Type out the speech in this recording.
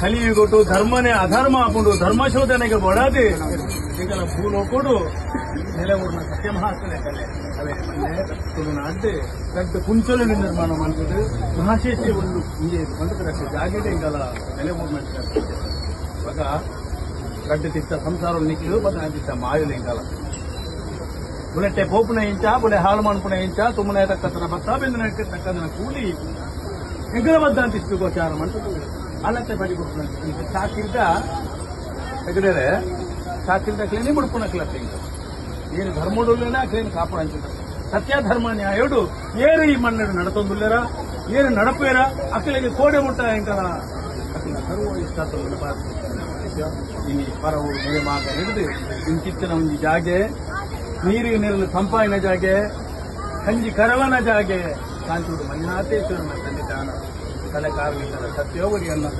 ಕಲಿಯುಗೊಟ್ಟು ಧರ್ಮನೇ ಅಧರ್ಮ ಆಪುಂಡು ಧರ್ಮ ಶೋಧನೆಗೆ ಬಡಾದೆ ಎಂಕಲ ಭೂಲೋಕೊಡು ನೆಲೆ ಊರ್ನ ಸತ್ಯಮಹಾತ್ಮನೆ ಕಲೆ ಅವೇ ಮನ್ನೆ ತುಳುನಾಡ್ಡ್ ರಡ್ಡ್ ಪುಂಚೊಲು ನಿರ್ಮಾಣ ಮಲ್ತುದು ಮಹಾಶೇಷಿ ಒಂದು ಇಂಜೆ ಪಂಡುದು ರಡ್ಡ್ ಜಾಗೆಡ್ ಎಂಕಲ ನೆಲೆ ಊರ್ನ ಬೊಕ ರಡ್ಡ್ ತಿತ್ತ ಸಂಸಾರ ನಿಕ್ಲು ಬೊಕ ತಿತ್ತ ಮಾಯುಲು ಎಂಕಲ ಬುಲೆಟ್ಟೆ ಪೋಪುನ ಇಂಚ ಬುಲೆ ಹಾಲು ಮನ್ಪುನ ಇಂಚ ತುಮ್ಮನೆ ತಕ್ಕತನ ಬತ್ತ ಬೆಂದನ ತಕ್ಕದನ ಕೂಲಿ ಎಂಕಲ ಬದ್ದ ಅಂತ ಇಷ್ಟು ಗೋಚಾರ ಮಂತುದು ಅಲತ್ತೆ ಬಡಿ ಕೊಡ್ಪುನ ಚಾಕಿರ್ದ ಹೆಗಡೆರೆ ಚಾಕಿರ್ದ ಕ್ಲೇನಿ ಮುಡ್ಪುನ ಕ್ಲತ್ತೆ ಇಂಕ ಏನು ಧರ್ಮಡುಲ್ಲೇನ ಕ್ಲೇನ್ ಕಾಪುಣ ಅಂಚಿದ ಸತ್ಯ ಧರ್ಮ ನ್ಯಾಯೋಡು ಏರು ಈ ಮಣ್ಣು ನಡತೊಂದುಲ್ಲೇರ ಏರು ನಡಪೇರ ಅಕ್ಲೆಗೆ ಕೋಡೆ ಮುಟ್ಟ ಎಂಕಲ ಅಕ್ಲ ಸರ್ವ ಇಷ್ಟ ಇನಿ ಪರವು ನೆಲೆ ಮಾಗ ಹಿಡಿದು ಇಂಚಿತ್ತಿನ ಒಂಜಿ ಜಾಗೆ ನೀರು ನೆರಳು ತಂಪಾಯಿನ ಜಾಗೆ ಕಂಜಿ ಕರವನ ಜಾಗೆ ಕಾಂಚೂರು ಮಂಜುನಾಥೇಶ್ವರನ ಸನ್ನಿಧಾನ ಕಲೆ ಕಾರ್ಮಿಕರ ಸತ್ಯೋಗರಿಯನ್ನು.